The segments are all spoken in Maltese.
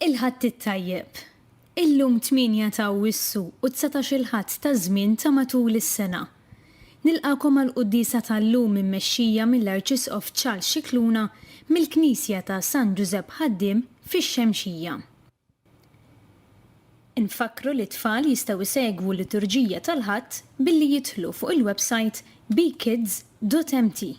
Il-Ħadd it-tajjeb. Illum 8 ta' Awwissu u 19-il Ħadd taż-żmien ta' matul is-sena. Nilqagħkom għall-quddiesa tal-lum immexxija mill-Arċisqof Charles Scicluna mill-Knisja ta' San Ġużepp Ħaddiem fix-Xemxija. Infakkru li t-tfal jistgħu jsegwu l-liturġija tal-Ħadd billi jidħlu fuq il-websajt bekids.mt.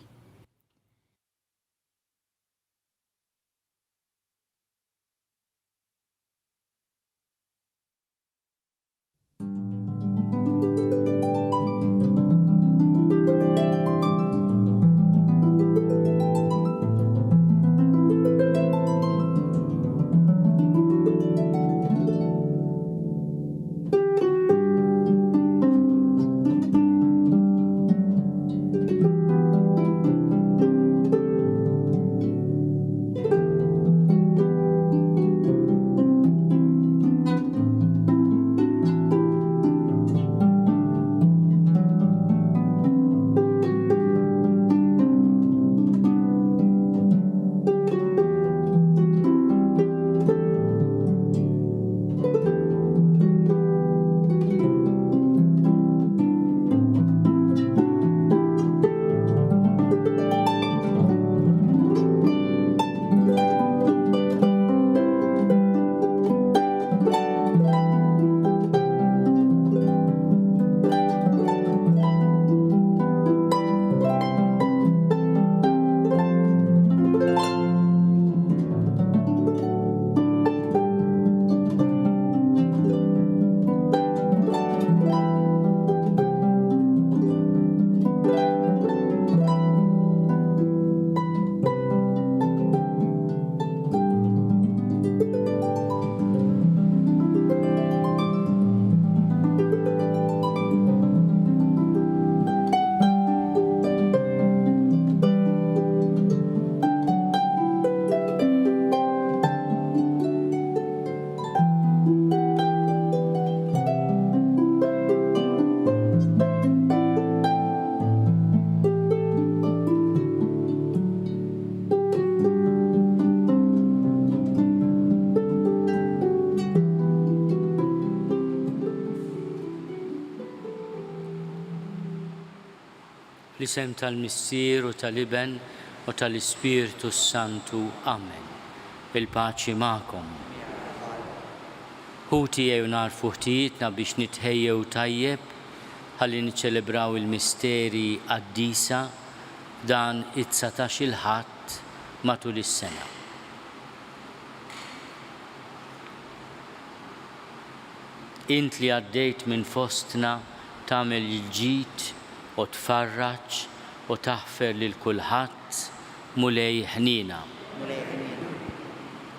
Fl-isem tal-Missier u tal-Iben u tal-Ispirtu s-Santu. Amen. Il-paċi magħkom. Ħuti ejjew nagħrfu ħtijietna biex nitħejjew tajjeb ħalli niċċelebraw il-misteri qaddisa f'dan id-dsatax-il Ħadd matul is-sena. Int li għaddejt minn fostna tagħmel il-ġid u tfarraġ u taħfer lil kulħadd, Mulej ħniena.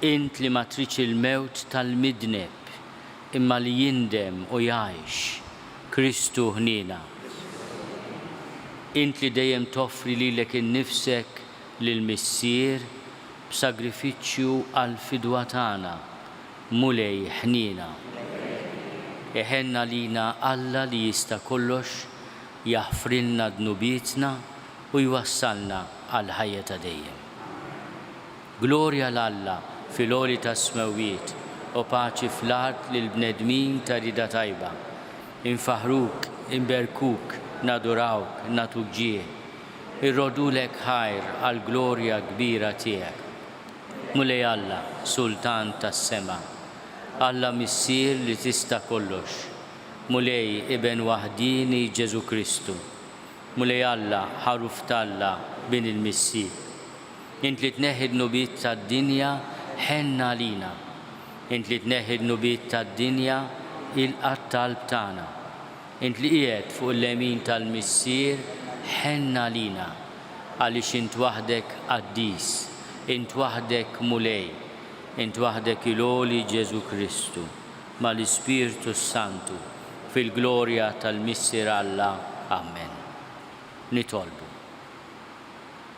Int li ma tridx il-mewt tal-midneb imma li jindem u jgħix, Kristu ħniena. Int li dejjem toffri lilek innifsek lill-Missier b'sagrifiċċju għall-fidwa tagħna, Mulej ħniena. Iħenn għalina Alla li jista' kollox, jaħfrilna dnubietna u jwassalna għall-ħajja ta' dejjem. Glorja 'l Alla fil-għoli tas-smewwiet u paċi fl-art lill-bnedmin ta' rieda tajba. Infaħħruk, inberkuk, nadurawk, nagħtuk ġieħ. Irroddulek ħajr għall-glorja kbira tiegħek. Mulej Alla, Sultan tas-sema, Alla Missier li tista' kollox, Mulej Iben waħdieni Ġesù Kristu, Mulej Alla, Ħaruf t'Alla, Bin il-Missier. Int li tneħħi d-dnubiet tad-dinja, ħenn għalina. Int li tneħħi d-dnubiet tad-dinja, ilqa' t-talb tagħna. Int li qiegħed fuq il-lemin tal-Missier, ħenn għalina. Għaliex int waħdek qaddis, int waħdek Mulej, int waħdek il-għoli Ġesù Kristu, mal-Ispirtu s-Santu, fil-glorja tal-Missier Alla. Amen. Nitolbu.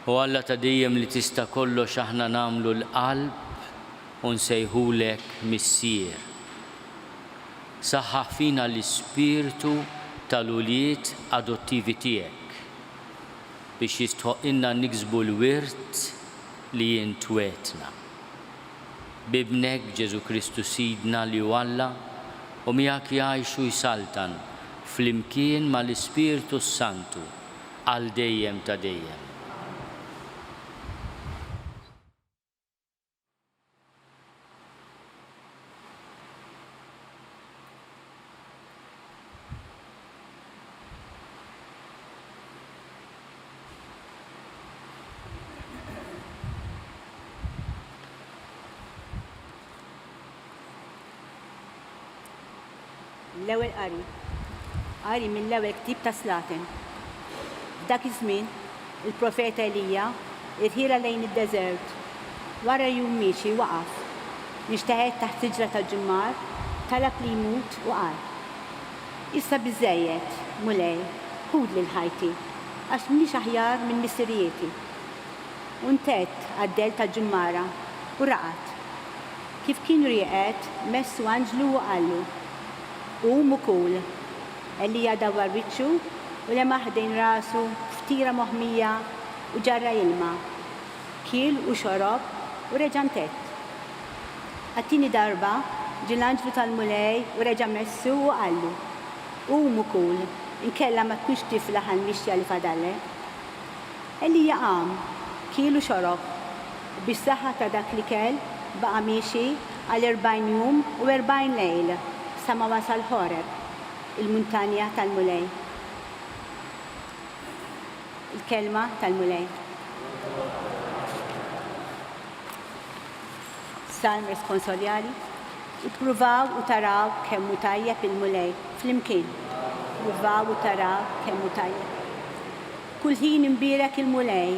O Alla ta' dejjem li tista' kollox aħna nagħmlu l-qalb u nsejħulek Missier. Saħħaħ fina l-ispirtu tal-ulied adottivi tiegħek biex jistħoqqilna niksbu l-wirt li int wegħdtna. B'Ibnek, Ġesù Kristu Sidna li hu Alla, u miegħek jgħix u jsaltan flimkien mal-Ispirtu s-Santu għal dejjem ta' dejjem. L-ewwel qari. Qari mill-ewwel ktieb tas-Slaten. F'dak iż-żmien, il-profeta Elija irħielha lejn id-deżert. Wara jum miexi waqaf. Inxteħet taħt siġra tal-ġummar, talab li jmut u qal, Issa biżżejjed, Mulej, ħudli 'l ħajti, għax m'iniex aħjar minn missirijieti. U ntedd għad-dell tal-ġummara u raqad. Kif kien rieqed, messu anġlu u qallu, Qum u kul. Elija dawwar wiċċu u lemaħ ħdejn rasu ftira moħmija u ġarra ilma. Kiel u xorob u reġa' ntedd. Għat-tieni darba ġie l-anġlu tal-Mulej u reġa' messu u qallu, Qum u kul, inkella ma tkunx tiflaħ għall-mixja li fadallek. Elija qam, kiel u xorob, u bis-saħħa ta' dak l-ikel baqa' miexi għal 40 jum u 40 lejl sa ma wasal Ħoreb, il-muntanja tal-Mulej. Il-Kelma tal-Mulej. Salm responsorjali, Ippruvaw u taraw kemm hu tajjeb il-Mulej. Flimkien. Ippruvaw u taraw kemm hu tajjeb. Kull ħin imbierek il-Mulej,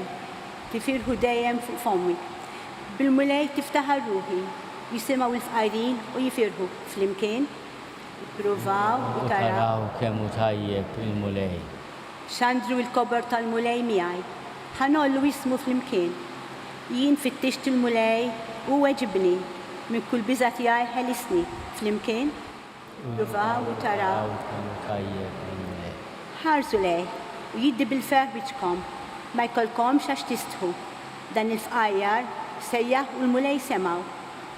tifirħu dejjem fuq fommi. Bil-Mulej tiftaħar ruħi, jisimgħu l-fqajrin u jifirħu. Flimkien. Ippruvaw u U taraw. taraw kemm hu tajjeb il-Mulej. Xandru l-kobor tal-Mulej miegħi, ħa ngħollu ismu flimkien. Jien fittixt il-Mulej, hu weġibni, minn kull biża' tiegħi ħelisni. Flimkien, ippruvaw u taraw. Taraw kemm hu tajjeb il-Mulej. Ħarsu lejh, u jiddi bil-ferħ wiċċkom, ma jkollkomx għax tistħu. Dan il-fqajjar sejjaħ u l-Mulej semgħu,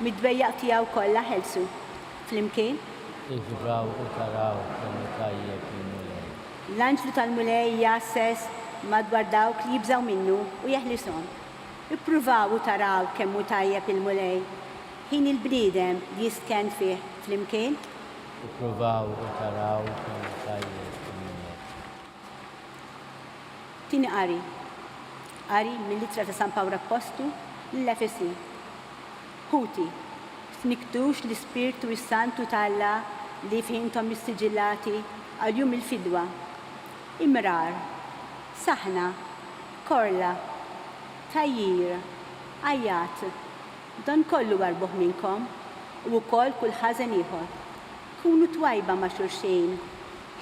mid-dwejjaq tiegħu kollha ħelsu. Flimkien. Ippruvaw u taraw kemm hu tajjeb il-Mulej. L-anġlu tal-Mulej jgħasses madwar dawk li jibżgħu minnu u jeħlishom. Ippruvaw u taraw kemm hu tajjeb il-Mulej, ħin il-bniedem li jistkenn fih flimkien. Ippruvaw u taraw kemm hu tajjeb il-Mulej. Tieni qari. Qari mill-Ittra ta' San Pawl Appostlu lill-Efesin. Ħuti, tnikktux l-Ispirtu s-Santu t'Alla li fih intom issiġillati għal jum il-fidwa. Imrar, saħna, korla, tgħajjir, għajjat, dan kollu warrbuh minnkom, u wkoll kull ħażen ieħor. Kunu twajba ma' xulxin,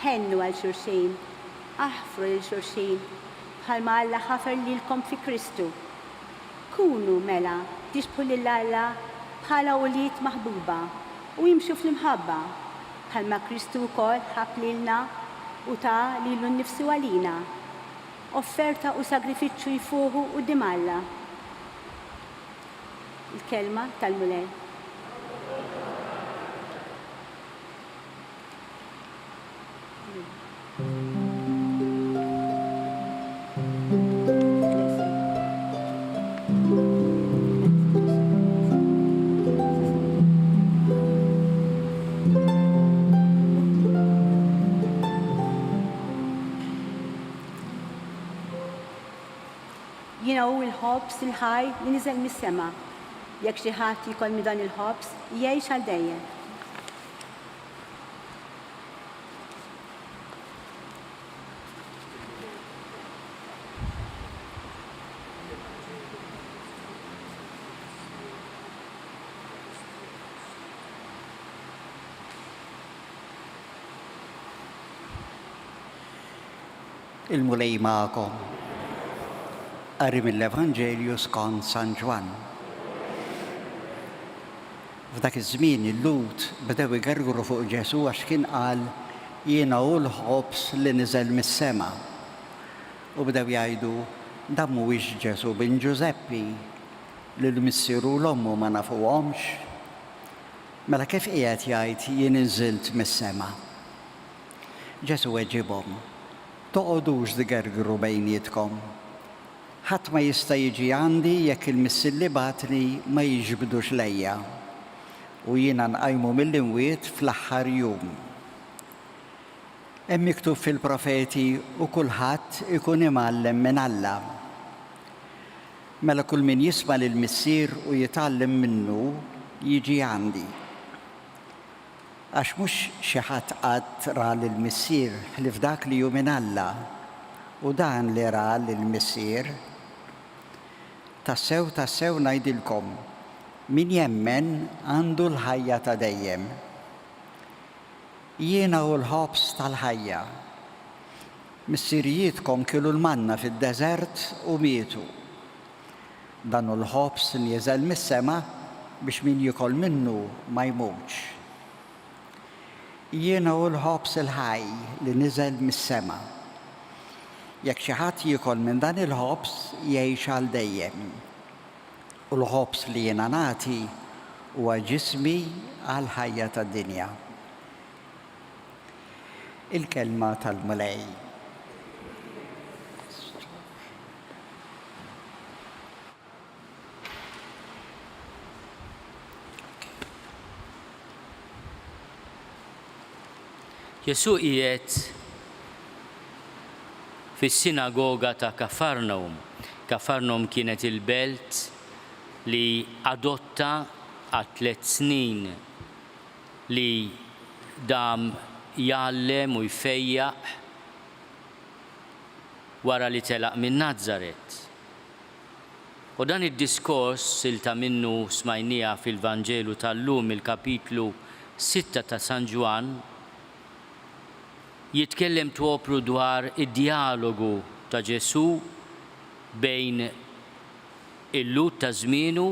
ħennu għal xulxin, aħfru lil xulxin, bħalma Alla ħafer lilkom fi Kristu. Kunu, mela, tixbħu lil Alla bħala ulied maħbuba u imxu fl-imħabba, bħalma Kristu wkoll ħabb lilna u ta lilu nnifsu għalina, offerta u sagrifiċċju jfuħu quddiem Alla. Il-Kelma tal-Mulej. Jiena hu l-ħobż il-ħaj li niżel mis-sema. Jekk xi ħadd jiekol minn dan il-ħobż, jgħix għal dejjem. Il-Mulej magħkom. Qari mill-Evanġelju skont San Ġwann. F'dak iż-żmien il-Lhud bdew igergru fuq Ġesù għax kien qal, Jiena hu l-ħobż li niżel mis-sema. U bdew jgħidu, Dan mhuwiex Ġesù bin Ġużeppi? Lil missieru u 'l ommu ma nafuhomx? Mela kif qiegħed jgħid, 'Jien inżilt mis-sema'? Ġesù weġibhom, Toqogħdux tgergru bejnietkom. Ħadd ma jista' jiġi għandi jekk il-Missier li bagħatni ma jiġbdux lejja, u jiena nqajmu mill-imwiet fl-aħħar jum. Hemm miktub fil-profeti, 'U kulħadd ikun imgħallem minn Alla. Mela kull min jisma' lill-Missier u jitgħallem minnu jiġi għandi. Għax mhux xi ħadd qatt ra lill-Missier ħlief dak li hu minn Alla, u dan li ra lill-Missier. Tassew, tassew ngħidilkom, min jemmen għandu l-ħajja ta' dejjem. Jiena hu l-ħobż tal-ħajja. Missirijietkom kielu l-manna fid-deżert u mietu. Dan hu l-ħobż nieżel mis-sema biex min jiekol minnu ma jmutx. Jiena hu l-ħobż il-ħaj li niżel mis-sema. Jekk xi ħadd jiekol minn dan il-ħobż jgħix għal dejjem. U l-ħobż li jiena nagħti huwa ġismi għall-ħajja tad-dinja. Il-Kelma tal-Mulej. Ġesù qiegħed fis-sinagoga ta' Kafarnahum. Kafarnahum kienet il-belt li adotta għat-tlett snin li dam jgħallem u jfejjaq wara li telaq minn Nazaret. U dan id-diskors, silta minnu smajnieha fil-Vanġelu tal-lum il-kapitlu sitta ta' San Ġwann, jitkellem topru dwar id-djalogu ta' Ġesù bejn il-Lhud ta' żmienu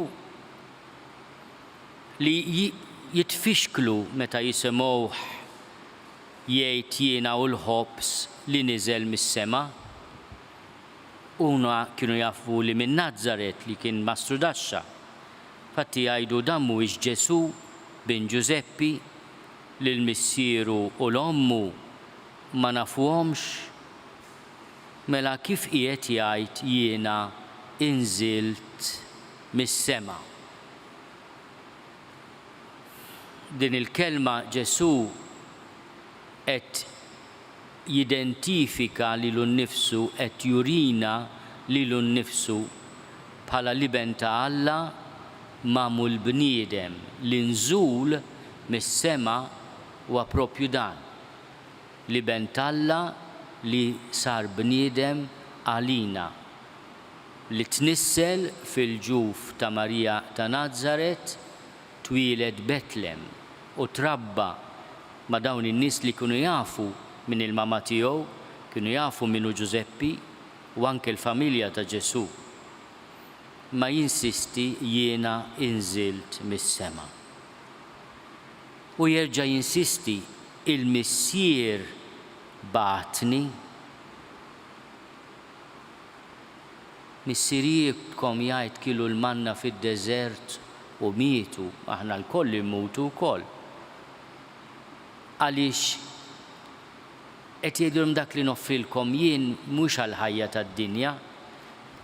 li jitfixklu meta jisimgħuh jgħid jiena hu l-ħobż li niżel mis-sema. Huma kienu jafu li minn Nazaret li kien mastrudaxxa. Fatti jgħidu dan mhuwiex Ġesù, bin Ġużeppi, lil missieru u 'l ommu ma nafuhomx? Mela kif qiegħed jgħid jiena inżilt mis-sema? Din il-kelma Ġesù qed jidentifika lilu nnifsu, qed jurina lilu nnifsu bħala l-Iben ta' Alla magħmul bniedem. L-inżul mis-sema huwa proprju dan, l-Iben t'Alla li sar bniedem għalina, li tnissel fil-ġuf ta' Marija ta' Nazaret, twieled Betlem u trabba ma' dawn in-nies li kienu jafu min il-mama tiegħu, kienu jafu min hu Ġużeppi u anke l-familja ta' Ġesù. Imma jinsisti jiena inżilt mis-sema. U jerġa' jinsisti il-Missier bagħatni. Missirijietkom jgħid kielu l-manna fid-deżert u mietu, aħna lkoll immutu wkoll. Għaliex qed jgħidilhom dak li noffrilkom jien mhux għall-ħajja tad-dinja.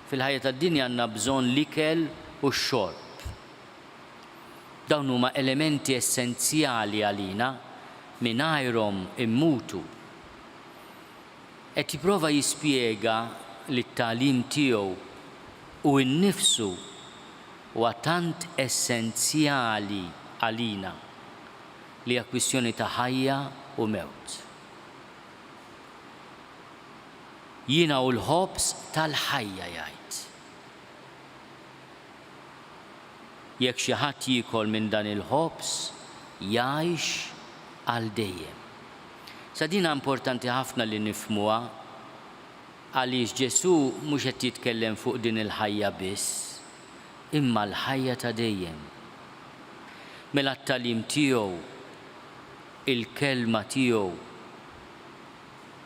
Fil-ħajja tad-dinja għandna bżonn l-ikel u x-xorb. Dawn huma elementi essenzjali għalina, mingħajrhom immutu. Qed jipprova jispjega li t-tagħlim tiegħu hu nnifsu huwa tant essenzjali għalina li hija kwistjoni ta' ħajja u mewt. Jiena hu l-ħobż tal-ħajja jgħid. Jekk xi ħadd jiekol minn dan il-ħobż, jgħix għal dejjem. Sa din importanti ħafna li nifhmuha għaliex Ġesù mhux qed jitkellem fuq din il-ħajja biss, imma l-ħajja ta' dejjem. Mela t-tagħlim tiegħu, il-kelma tiegħu,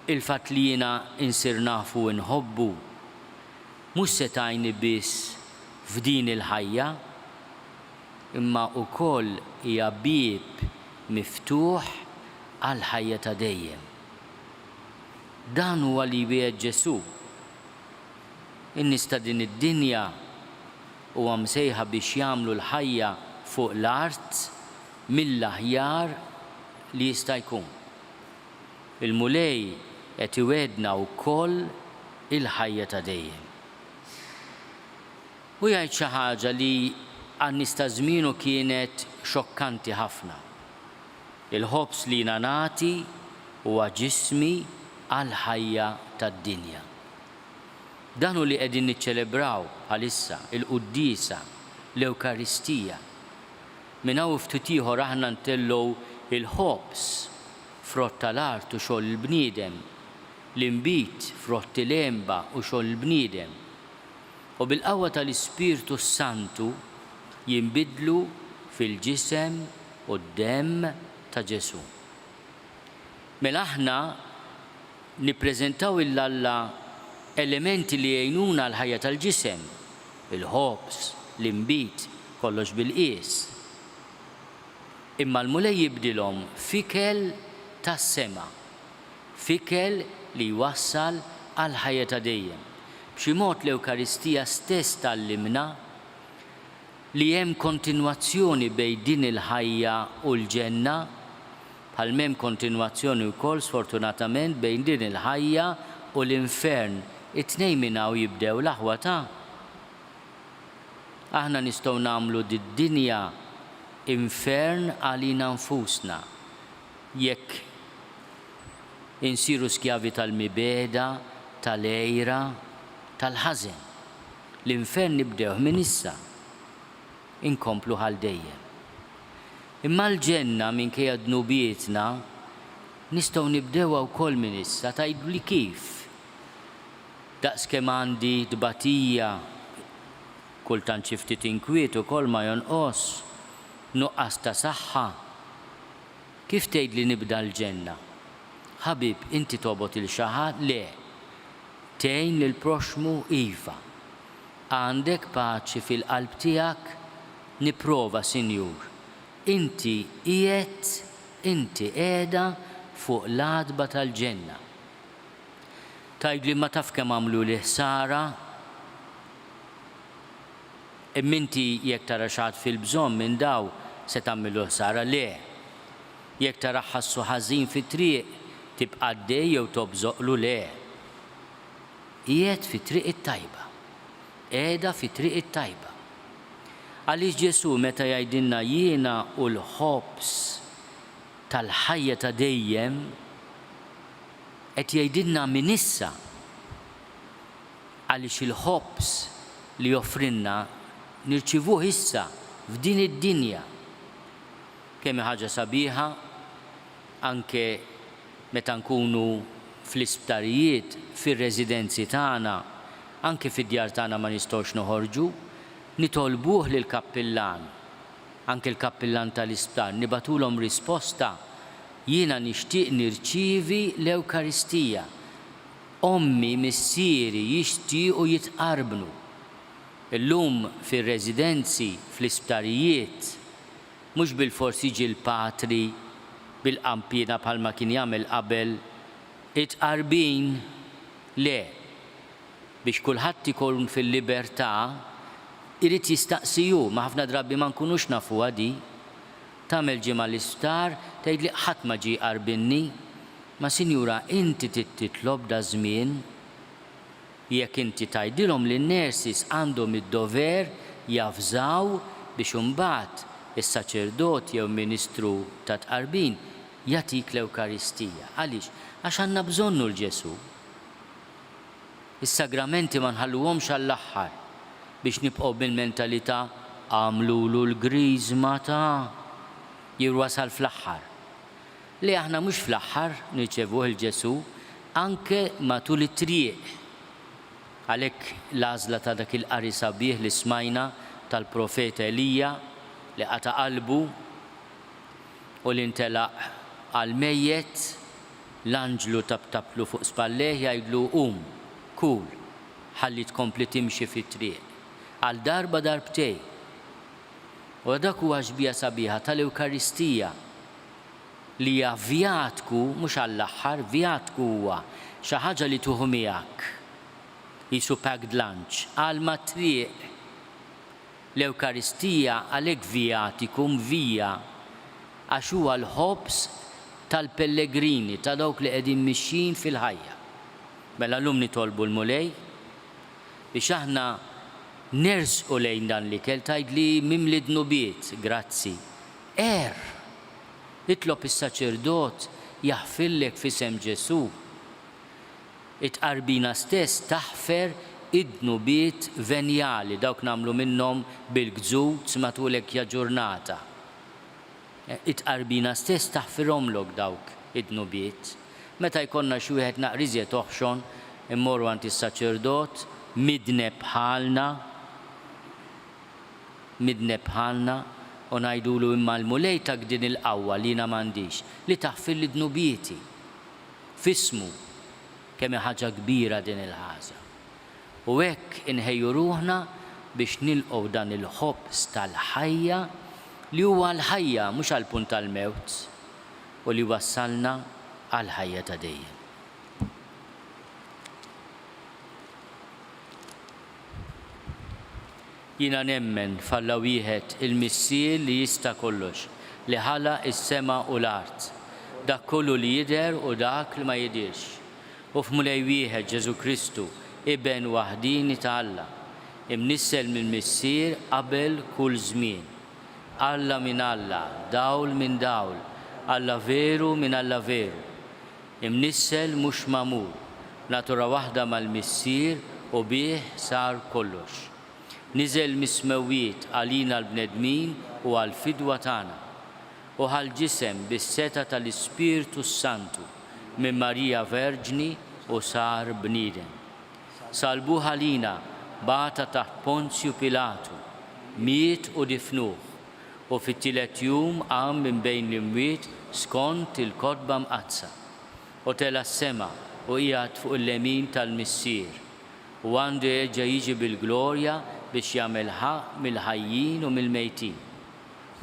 il-fatt li jiena insir nafu u nħobbu, mhux se tgħinni biss. f'din il-ħajja, imma wkoll hija bieb miftuħ għall-ħajja ta' dejjem. Dan huwa li jwiegħed Ġesù. In-nies ta' din id-dinja huwa msejħa biex jagħmlu l-ħajja fuq l-art mill-aħjar li jista' jkun. Il-Mulej qed iwegħdna wkoll il-ħajja ta' dejjem. Hu jgħid xi ħaġa li għan-nies ta' żmienu kienet xokkanti ħafna, Il-ħobż li jiena nagħti huwa ġismi għall-ħajja tad-dinja. Dan hu li qegħdin niċċelebraw bħalissa, il-quddiesa, l-Ewkaristija. Minn hawn u ftit ieħor aħna ntellgħu l-ħobż, frott tal-art u xogħol il-bniedem, l-inbid, frott il-għenba u xogħol il-bniedem. U bil-qawwa tal-Ispirtu s-Santu jinbidlu fil-ġisem u d-demm ta' Ġesù. Mela aħna nippreżentaw 'il Alla elementi li jgħinuna għall-ħajja tal-ġisem, il-ħobż, l-inbid, kollox bil-qies. Imma l-Mulej jibdilhom f'ikel tas-sema, f'ikel li jwassal għall-ħajja ta' dejjem. B'xi mod l-Ewkaristija stess tgħallimna li hemm kontinwazzjoni bejn din il-ħajja u l-ġenna, bħal m'hemm kontinwazzjoni wkoll sfortunatament bejn din il-ħajja u l-infern. It-tnejn minn hawn jibdew l-aħwa ta'. Aħna nistgħu nagħmlu did-dinja infern għalina nfusna jekk insiru skjavi tal-mibegħda, tal-għira, tal-ħażen. L-infern nibdewh minn issa, inkompluh għal dejjem. Imma l-ġenna, minkejja dnubietna, nistgħu nibdewha wkoll minn issa. Tgħiduli kif? Daqskemm għandi tbatija, kultant xi ftit inkwiet ukoll ma jonqosx, nuqqas ta' saħħa, kif tgħidli nibda l-ġenna? Ħabib, inti tobgħod 'il xi ħadd? Le. Tgħin lill-proxxmu? Iva. Għandek paċi fil-qalb tiegħek? Nipprova, Sinjur. Inti qiegħed, inti qiegħda fuq l-għatba tal-ġenna. Tgħidli imma taf kemm għamluli ħsara? Imma inti jekk tara xi ħadd fil-bżonn minn daw se tagħmillu ħsara? Le. Jekk tarah ħassu ħażin fit-triq, tibqa' għaddej jew tobżoqlu? Le. Qiegħed fit-triq it-tajba. Qiegħda fit-triq it-tajba. Għaliex Ġesù meta jgħidilna jiena hu l-ħobż tal-ħajja ta' dejjem, qed jgħidilna minn issa. Għaliex il-ħobż li joffrilna nirċivuh issa f'din id-dinja. Kemm hi ħaġa sabiħa anke meta nkunu fl-isptarijiet, fir-residenzi tagħna, anke fid-djar tagħna ma nistgħux noħorġu, nitolbuh lill-kappillan, anke l-kappillan tal-isptar, nibagħtulhom risposta, jiena nixtieq nirċievi l-Ewkaristija. Ommi, missieri jixtiequ jitqarbnu. Illum fir-residenzi, fl-isptarijiet, Mhux bilfors jiġi l-patri bil-qanpiena bħalma kien jagħmel qabel it-tqarbin! Le. Biex kulħadd ikun fil-libertà, irid jistaqsi hu, ma ħafna drabi ma nkunux nafuha di. Tagħmel ġimgħa l-isptar, tgħidli ħadd ma ġie jqarbinni. Ma sinjura inti trid titlob daż-żmien. Jekk inti tgħidilhom li n-nurses għandhom id-dover javżaw biex imbagħad is-saċerdot jew ministru tat-tqarbin jagħtik l-Ewkaristija. Għaliex? Għax għandna bżonnu 'l Ġesù. Is-sagramenti ma nħalluhomx għall-aħħar biex nibqgħu bil-mentalità għamlulu l-griżma ta' jew wasal fl-aħħar. Le aħna mhux fl-aħħar nirċevuh 'il Ġesù, anke matul it-triq. Għalhekk l-għażla ta' dak il-qari sabiħ li smajna tal-profeta Elija li qata' qalbu u li ntelaq għall-mejjet, l-anġlu taptaplu fuq spallejh jgħidlu qum, kul, ħalli tkompli timxi fit-triq. Għal darba darbtejn. U dak huwa xbieha sabiħa tal-Ewkaristija li hija vjatku mhux għall-aħħar, vjatku huwa xi ħaġa li tieħu miegħek. Qisu packed lunch, għal mat-triq. L-Ewkaristija għalhekk viaticum, via, għax huwa l-ħobż tal-pellegrini, ta' dawk li qegħdin mixjin fil-ħajja. Mela llum nitolbu l-Mulej biex aħna nersqu lejn dan l-ikel, tgħidli mimli dnubiet, grazzi. Għerr! Itlob is-saċerdot jaħfirlek f'isem Ġesù. It-tqarbina stess taħfer id-dnubiet venjali, dawk nagħmlu minnhom bil-gzuz matul ekja ġurnata. It-tqarbina stess taħfirhomlok dawk id-dnubiet. Meta jkollna xi wieħed naqra iżjed oħxon, immorru għand is-saċerdot, midneb bħalna, midneb bħalna, u ngħidulu imma l-Mulej tak din il-qawwa li jiena m'għandix, li taħfirli dnubieti. F'ismu. Kemm hi ħaġa kbira din il-ħaża. U hekk inħejju ruħna biex nilqgħu dan il-ħobż tal-ħajja li huwa għall-ħajja mhux għall-punt tal-mewt u li jwassalna għall-ħajja ta' dejjem. Jiena nemmen f'Alla wieħed, il-Missier li jista' kollox, li ħalaq is-sema u l-art, dak kollu li jidher u dak li ma jidhirx, u f'Mulej wieħed, Ġesù Kristu, Iben waħdieni ta' Alla, imnissel mill-Missier qabel kull żmien, Alla minn Alla, dawl minn dawl, Alla veru minn Alla veru, imnissel mhux magħmul, natura waħda mal-Missier u bih sar kollox. Niżel mis-smewwiet għalina l-bnedmin u għall-fidwa tagħna, u ħa l-ġisem bis-setgħa tal-Ispirtu s-Santu minn Marija Verġni u sar bniedem. Salbuh għalina, bata taħt Ponzju Pilatu, miet u difnuh, u fit-tielet jum qam minn bejn l-imwiet skont il-Kotba Mqaddsa, u tela' s-sema u qiegħed fuq il-lemin tal-Missier, U għandu jerġa' jiġi bil-glorja biex jagħmel ħaqq mill-ħajjin u mill-mejtin.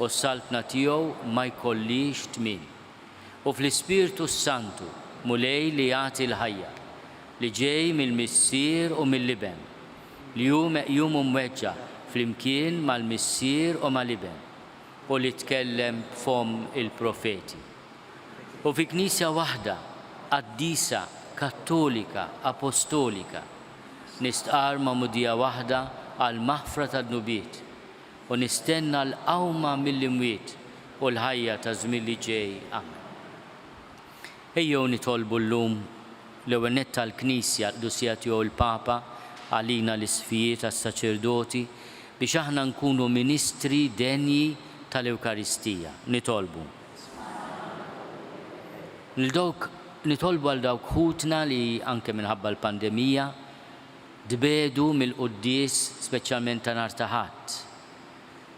U s-saltna tiegħu ma jkollhiex tmiem. U fl-Ispirtu s-Santu, Mulej li jagħti l-ħajja, li ġej mill-Missier u mill-Iben, li hu meqjum u mweġġa' flimkien mal-Missier u mal-Iben, u li tkellem b'fomm il-profeti. U fi Knisja waħda, qaddisa, kattolika, apostolika, nistqarr magħmudija waħda għall-maħfra tad-dnubiet, u nistenna l-qawma mill-imwiet u l-ħajja taż-żmien li ġej. Amen. Ejjew nitolbu llum l-ewwel nett għall-Knisja, għall-Qdusija Tiegħu l-Papa, għalina l-Isqfijiet, għas-saċerdoti, biex aħna nkunu ministri denji tal-Ewkaristija. Nitolbu. Lil dawk, nitolbu għal dawk ħutna li anke minħabba l-pandemija tbiegħdu mill-quddies speċjalment ta' nhar ta' Ħadd.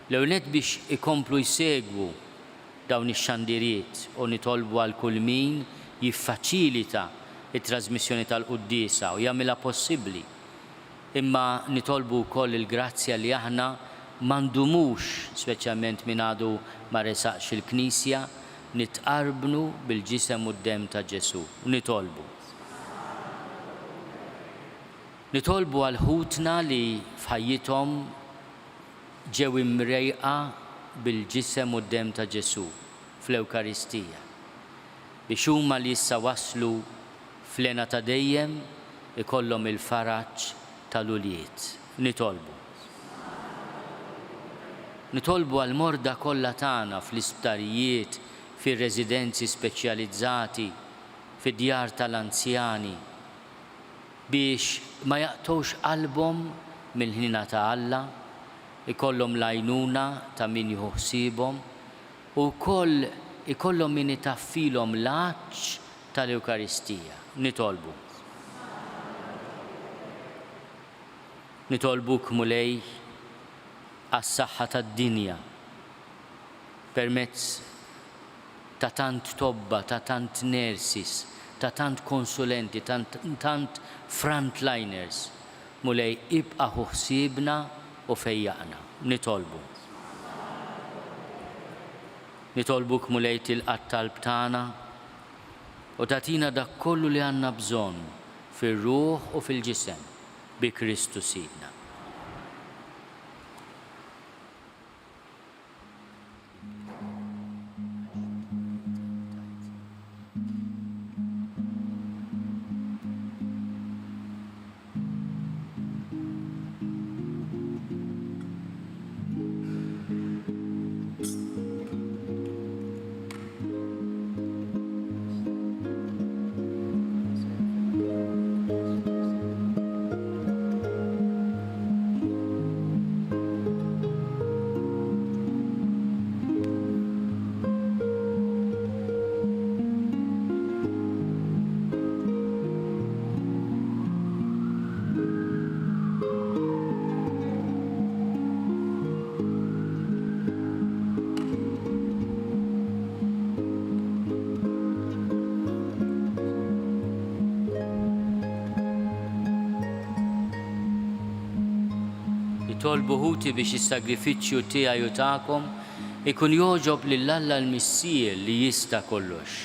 L-ewwel nett biex ikomplu jsegwu dawn ix-xandiriet u nitolbu għal kull min jiffaċilita t-trażmissjoni tal-quddiesa u jagħmilha possibbli. Imma nitolbu wkoll il-grazzja li aħna ma ndumux, speċjalment min għadu ma resaqx il-knisja, nitqarbnu bil-Ġisem u d-Demm ta' Ġesù. Nitolbu. Nitolbu għal ħutna li f'ħajjithom ġew imrejqa bil-Ġisem u d-Demm ta' Ġesù fl-Ewkaristija, biex huma li issa waslu fl-hena ta' dejjem ikollhom il-faraġ tal-ulied. Nitolbu. Nitolbu għall-morda kollha tagħna fl-isptarijiet, fir-residenzi speċjalizzati, fid-djar tal-anzjani, biex ma jaqtgħux qalbhom mill-ħniena ta' Alla, ikollhom l-għajnuna ta' min jieħu ħsiebhom u wkoll ikollhom min itaffilhom l-għatx tal-Ewkaristija. Nitolbu. Nitolbuk, Mulej, għas-saħħa tad-dinja, permezz ta' tant tobba, ta' tant nurses, ta' tant konsulenti, ta' tant frontliners. Mulej, ibqa' ħu ħsiebna. U fejjaqna. Nitolbu. Nitolbuk Mulej tilqa' t-talb tagħna u tagħtina dak kollu li għandna bżonn fir-ruħ u fil-ġisem bi Kristu Sidna. Nitolbu ħuti biex is-sagrifiċċju tiegħi u tagħkom ikun jogħġob lil Alla l-Missier li jista' kollox.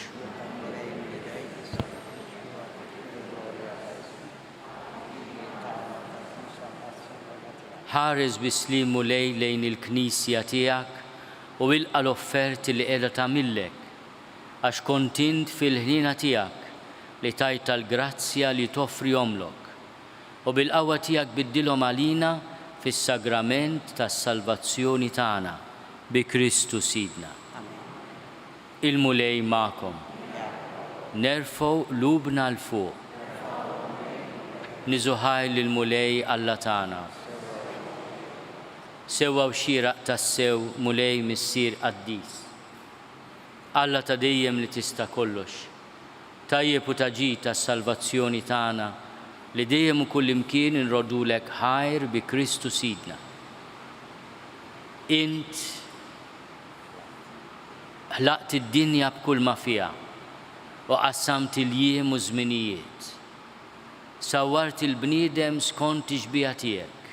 Ħares bis-sliem Mulej lejn il-Knisja tiegħek u ilqa' l-offerti li qiegħda tagħmillek, għax kont int fil-ħniena tiegħek li tajtha l-grazzja li toffrihomlok, u bil-qawwa tiegħek biddilhom għalina fis-sagrament tas-salvazzjoni tagħna, bi Kristu Sidna. Il-Mulej magħkom. Nerfgħu qlubna 'l fuq. Niżu ħajr lill-Mulej Alla tagħna. Sewwa u xieraq tassew, Mulej Missier qaddis. Alla ta' dejjem li tista' kollox. Tajjeb u ta' ġid għas-salvazzjoni tagħna li dejjem u kullimkien inroddulek ħajr bi Kristu Sidna. Int Ħlaqt id-dinja b'kulma fiha, u qassamt il-jiem u ż-żminijiet. Sawwart il-bniedem skont ix-xbieha tiegħek,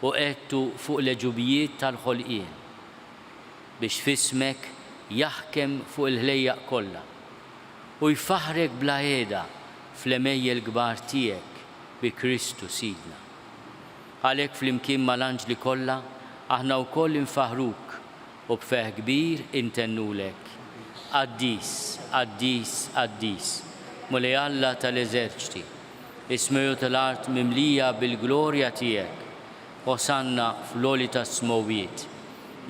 u qegħdtu fuq l-għeġubijiet tal-ħolqien, biex f'ismek jaħkem fuq il-ħlejjaq kollha, u jfaħħrek bla heda fl-għemejjel kbar tiegħek bi Kristu Sidna. Għalhekk flimkien mal-anġli kollha aħna wkoll infaħħruk u b'ferħ kbir intennulek, Qaddis, qaddis, qaddis, Mulej Alla tal-eżerċti, is-smewwiet u l-art mimlija bil-glorja tiegħek. Osanna fl-għoli tas-smewwiet.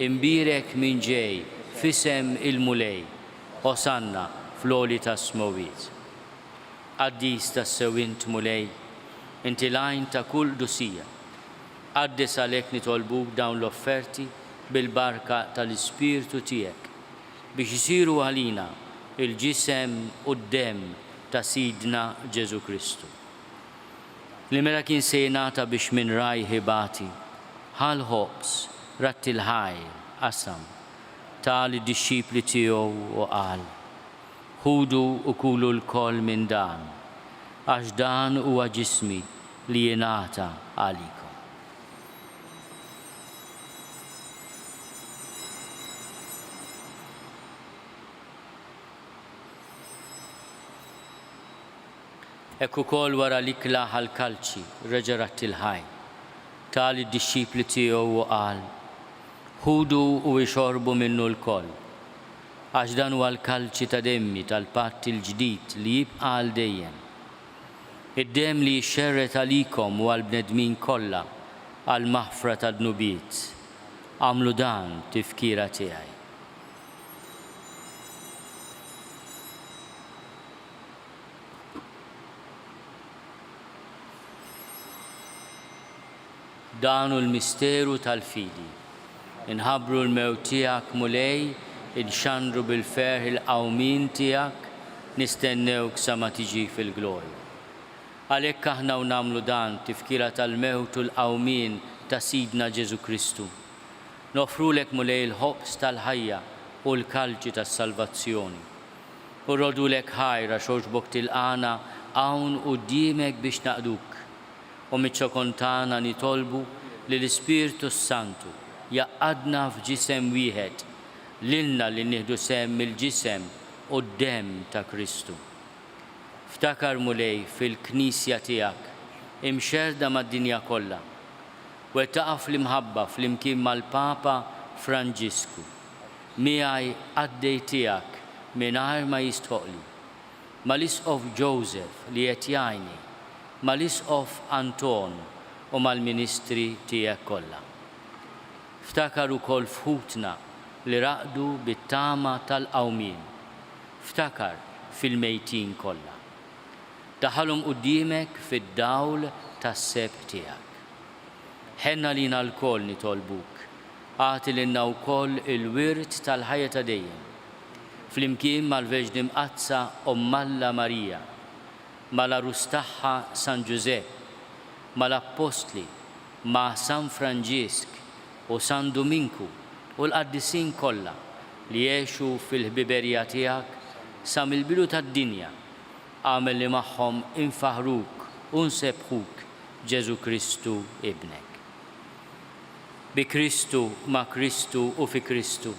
Imbierek min ġej f'isem il-Mulej. Osanna fl-għoli tas-smewwiet. Qaddis tassew int, Mulej, inti l-għajn ta' kull qdusija. Qaddes għalhekk nitolbuk dawn l-offerti bil-barka tal-Ispirtu tiegħek, biex isiru għalina l-ġisem u d-demm ta' Sidna Ġesù Kristu. Li meta kien se jingħata biex minn rajh ibati, ħa l-ħobż, radd il-ħajr, qasam, ta lid-dixxipli tiegħu u qal, Ħudu u kulu lkoll minn dan, għax dan huwa ġismi li jingħata għalikom. Hekk ukoll wara l-ikla ħa l-kalċi, reġa' radd il-ħajr, ta lid-dixxipli tiegħu u qal, Ħudu u ixorbu minnu lkoll, għax dan huwa l-kalċi ta' demmi tal-patt il-ġdid li jibqa' għal dejjem. Id-demm li jixxerred għalikom u għall-bnedmin kollha għall-maħfra tad-dnubiet. Agħmlu dan tifkira tiegħi. Dan hu l-misteru tal-fidi. Inħabbru l-mewt tiegħek, Mulej, inxandru bil-ferħ il-qawmien tiegħek, nistennewk sa ma tiġi fil-glorja. Għalhekk aħna u nagħmlu dan tifkira tal-mewt u l-qawmien ta' Sidna Ġesù Kristu. Noffrulek, Mulej, il-ħobż tal-ħajja u l-kalċi tas-salvazzjoni. U rrodulek ħajr għax għoġbok tilqagħna hawn quddiemek biex naqduk. U miċ-ċokon tagħna nitolbu li l-Ispirtu s-Santu jgħaqqadna f'ġisem wieħed, lilna li nieħdu sehem mill-ġisem u d-demm ta' Kristu. Ftakar, Mulej, fil-Knisja tiegħek, imxerrda mad-dinja kollha. Wettaqha fl-imħabba flimkien mal-Papa Franġisku, miegħi qaddej tiegħek mingħajr ma jistħoqqli, mal-Isqof Joseph li qed jgħinni, mal-Isqof Anton u mal-ministri tiegħek kollha. Ftakar ukoll f'ħutna li raqdu bit-tama tal-qawmien. Ftakar fil-mejtin kollha. Daħħalhom quddiemek fid-dawl tas-sebħ tiegħek. Ħenn għalina lkoll nitolbuk, agħti lilna wkoll il-wirt tal-ħajja ta' dejjem, flimkien mal-Verġni Mqaddsa Omm Alla Marija, mal-Għarus tagħha San Ġużepp, mal-Appostli, ma' San Franġisk u San Duminku u l-qaddisin kollha li għexu fil-ħbiberija tiegħek sa mill-bidu tad-dinja, agħmel li magħhom infaħħruk u nsebbħuk Ġesù Kristu Ibnek. Bi Kristu, ma' Kristu u fi Kristu,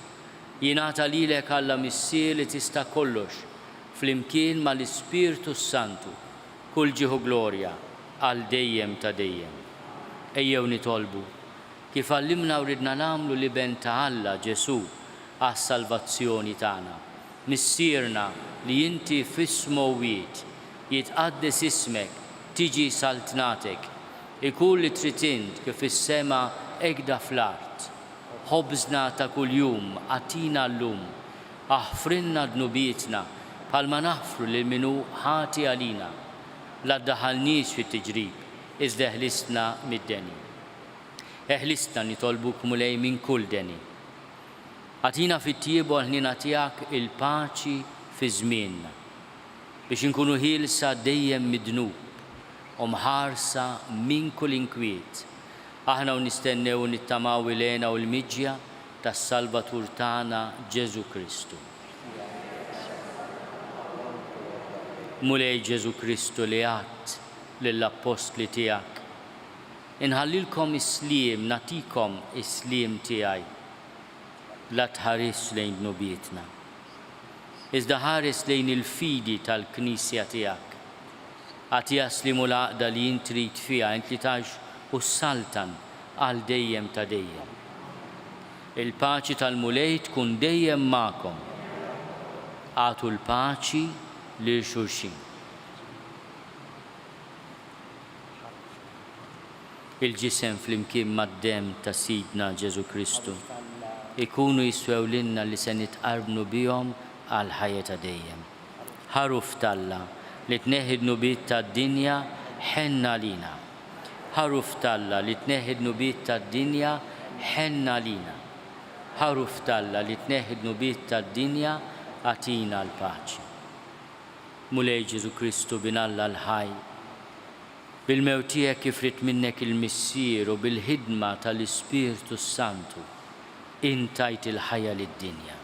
jingħata lilek Alla Missier li tista' kollox, flimkien mal-Ispirtu s-Santu, kull ġieħ u glorja għal dejjem ta' dejjem. Ejjew nitolbu, kif għallimna u ridna nagħmlu l-Iben ta' Alla, Ġesù, għas-salvazzjoni tagħna. Missierna li inti fis-smewwiet, jitqaddes ismek, tiġi saltnatek. Ikun li trid int kif fis-sema hekda fl-art. Ħobżna ta' kuljum agħtina llum. Aħfrilna dnubietna bħalma naħfru lil min hu ħati għalina. La ddaħħalniex fit-tiġrib, iżda eħlisna mid-deni. Eħlisna nitolbuk Mulej minn kull deni. Agħtina fit-tjieba u l-ħniena tiegħek il-paċi fi żmienna, biex inkunu ħielsa dejjem mid-dnub u mħarsa minn kull inkwiet, aħna u nistennew u nittamaw il-hena u l-miġja tas-Salvatur tagħna Ġesù Kristu. Mulej Ġesù Kristu li għedt lill-appostli tiegħek, Inħallilkom is-sliem, nagħtikom is-sliem tiegħi. La tħarisx lejn dnubietna, iżda ħares lejn il-fidi tal-Knisja tiegħek. Agħtiha s-sliem u l-għaqda li int trid fiha, int li tgħix u ssaltan għal dejjem ta' dejjem. Il-paċi tal-Mulej tkun dejjem magħkom. Agħtu l-paċi lil xulxin. Il-ġisem flimkien mad-demm ta' Sidna Ġesù Kristu jkunu jiswew lilna li se nitqarbnu bihom għall-ħajja ta' dejjem. Ħaruf t'Alla li tneħħi d-dnubiet tad-dinja, ħenn għalina. Ħaruf t'Alla li tneħħi d-dnubiet tad-dinja, ħenn għalina. Ħaruf t'Alla li tneħħi d-dnubiet tad-dinja, agħtina l-paċi. Mulej Ġesù Kristu, Bin Alla l-ħaj, bil-mewt tiegħek kif ried minnek il-Missier u bil-ħidma tal-Ispirtu s-Santu, int tajt il-ħajja lid-dinja.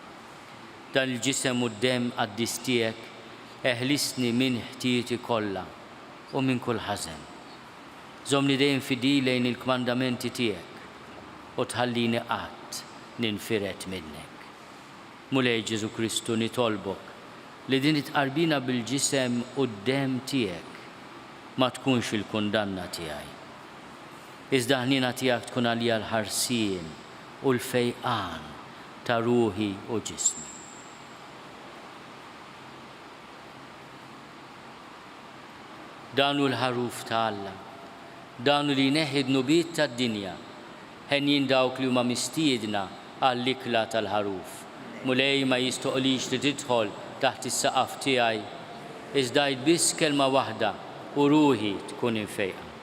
Dan il-Ġisem u d-Demm qaddis tiegħek eħlisni minn ħtijieti kollha u minn kull ħażen. Żommni dejjem fidil lejn il-kmandamenti tiegħek u tħallini qatt ninfired minnek. Mulej Ġesù Kristu nitolbok li din it-tqarbina bil-Ġisem u d-Demm tiegħek ma tkunx il-kundanna tiegħi. Iżda l-ħniena tiegħek tkun għalija l-ħarsien u l-fejqan ta' ruħi u ġismi. Dan hu l-Ħaruf ta' Alla. Dan hu li jneħħi d-dnubiet tad-dinja. Henjin dawk li huma mistiedna għall-ikla tal-Ħaruf. Mulej ma jistoqlix li tidħol taħt is-saqaf tiegħi, iżda għid biss kelma waħda u ruħi tkun imfejqa.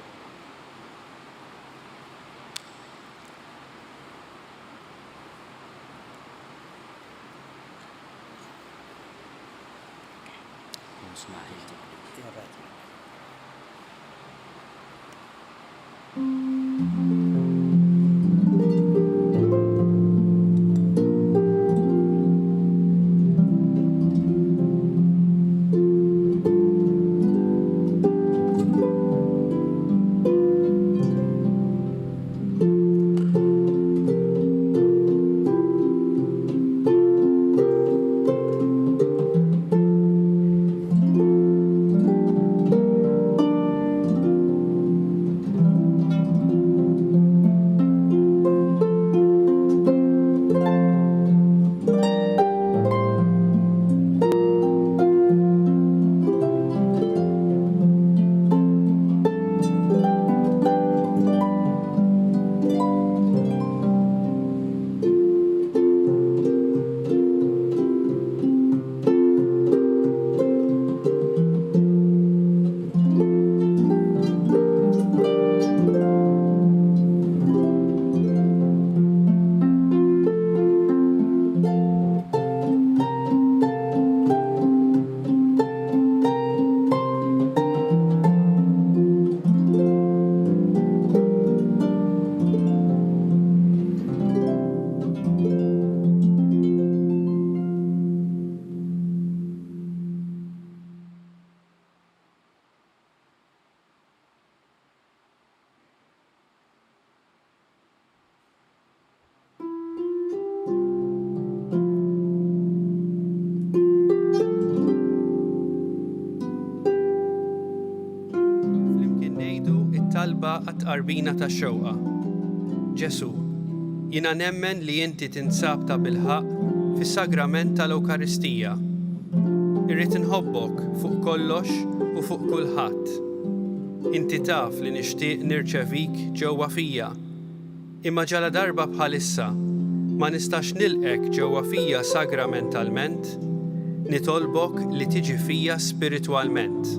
Talba għat-Tqarbina tax-Xewqa. Ġesù, jiena nemmen li inti tinsab tabilħaqq fis-Sagrament tal-Ewkaristija. Irrid inħobbok fuq kollox u fuq kulħadd. Inti taf li nixtieq nirċevik ġewwa fija. Imma ġaladarba bħalissa ma nistax nilqgħek ġewwa fija sagramentalment, nitolbok li tiġi fija spiritwalment.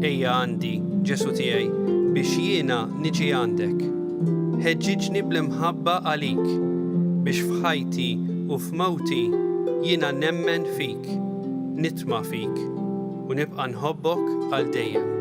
Ejja għandi, Ġesù tiegħi, biex jiena niġi għandek. Ħeġġiġni bl-imħabba għalik, biex f'ħajti u f'mewti jiena nemmen fik, nitma' fik u nibqa' nħobbok għal dejjem.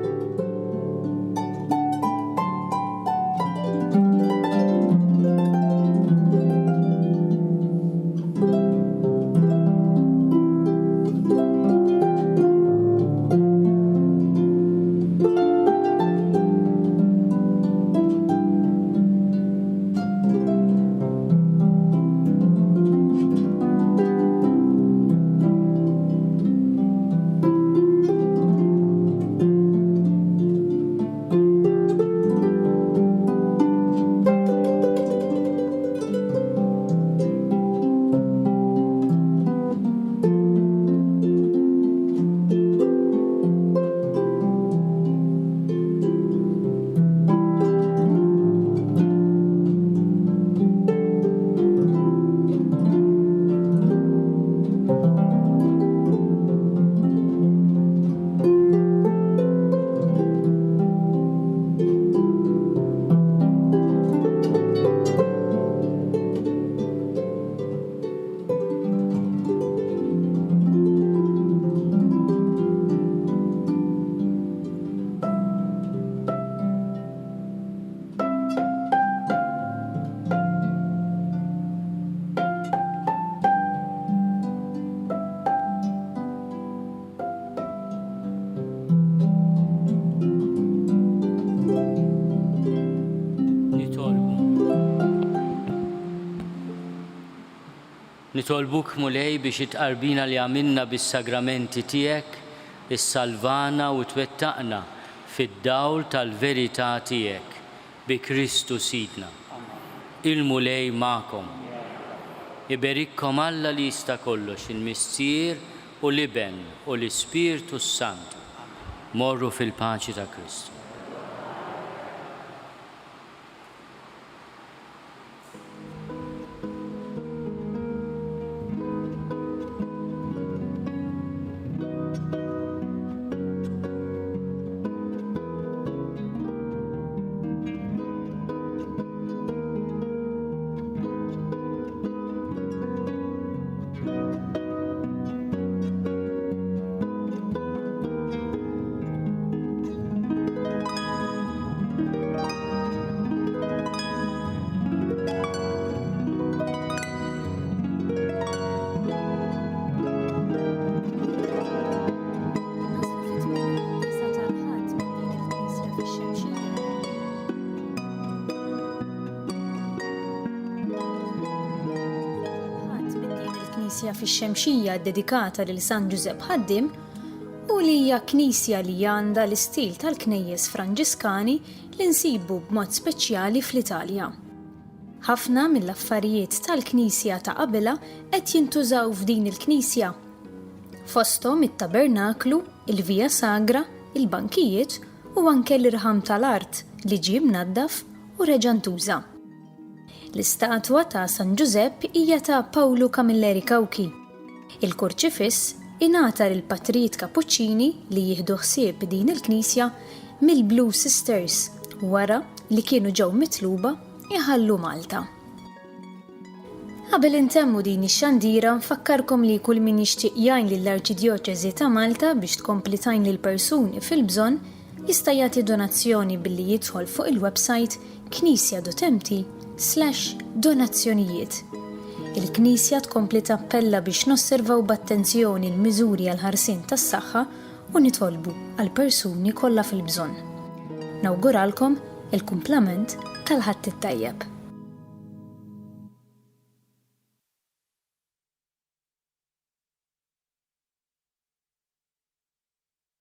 Nitolbu. Nitolbuk, Mulej, biex it-tqarbina li għamilna bis-sagramenti tiegħek issalvana u twettaqna fid-dawl tal-verità tiegħek, bi Kristu Sidna. Il-Mulej magħkom. Iberikkom Alla li jista' kollox, il-Missier u l-Iben u l-Ispirtu s-Santu. Morru fil-paċi ta' Kristu. Naslu fi tmiem il-quddiesa tal-Ħadd minn din il-Knisja fix-Xemxija. Tal-Ħadd minn din il-Knisja fix-Xemxija ddedikata lil San Ġużepp Ħaddiem u li hija knisja li għandha l-istil tal-knejjes Franġiskani li nsibu b'mod speċjali fl-Italja. Ħafna mill-affarijiet tal-knisja ta' qabilha qed jintużaw f'din il-knisja. Fosthom it-tabernaklu, il-Via Sagra, il-bankijiet u anke l-irħam tal-art li ġie mnaddaf u reġa' ntuża. L-istatwa ta' San Ġużepp hija ta' Pawlu Camilleri Cauchi. Il-kurċifiss ingħata lill-patrijiet Kapuċċini li jieħdu ħsieb din il-knisja mill-Blue Sisters wara li kienu ġew mitluba jħallu Malta. Qabel intemmu din ix-xandira nfakkarkom li kull min jixtieq jgħin lill-Arċidjoċesi ta' Malta biex tkompli tgħin lill-persuni fil-bżonn jista' jagħti donazzjoni billi jidħol fuq il-websajt knisja.mt slash donazzjonijiet. Il-Knisja tkompli tappella biex nosservaw b'attenzjoni l-miżuri għall-ħarsien tas-saħħa u nitolbu għall-persuni kollha fil-bżonn. Nawguralkom il-kumplament tal-Ħadd it-tajjeb.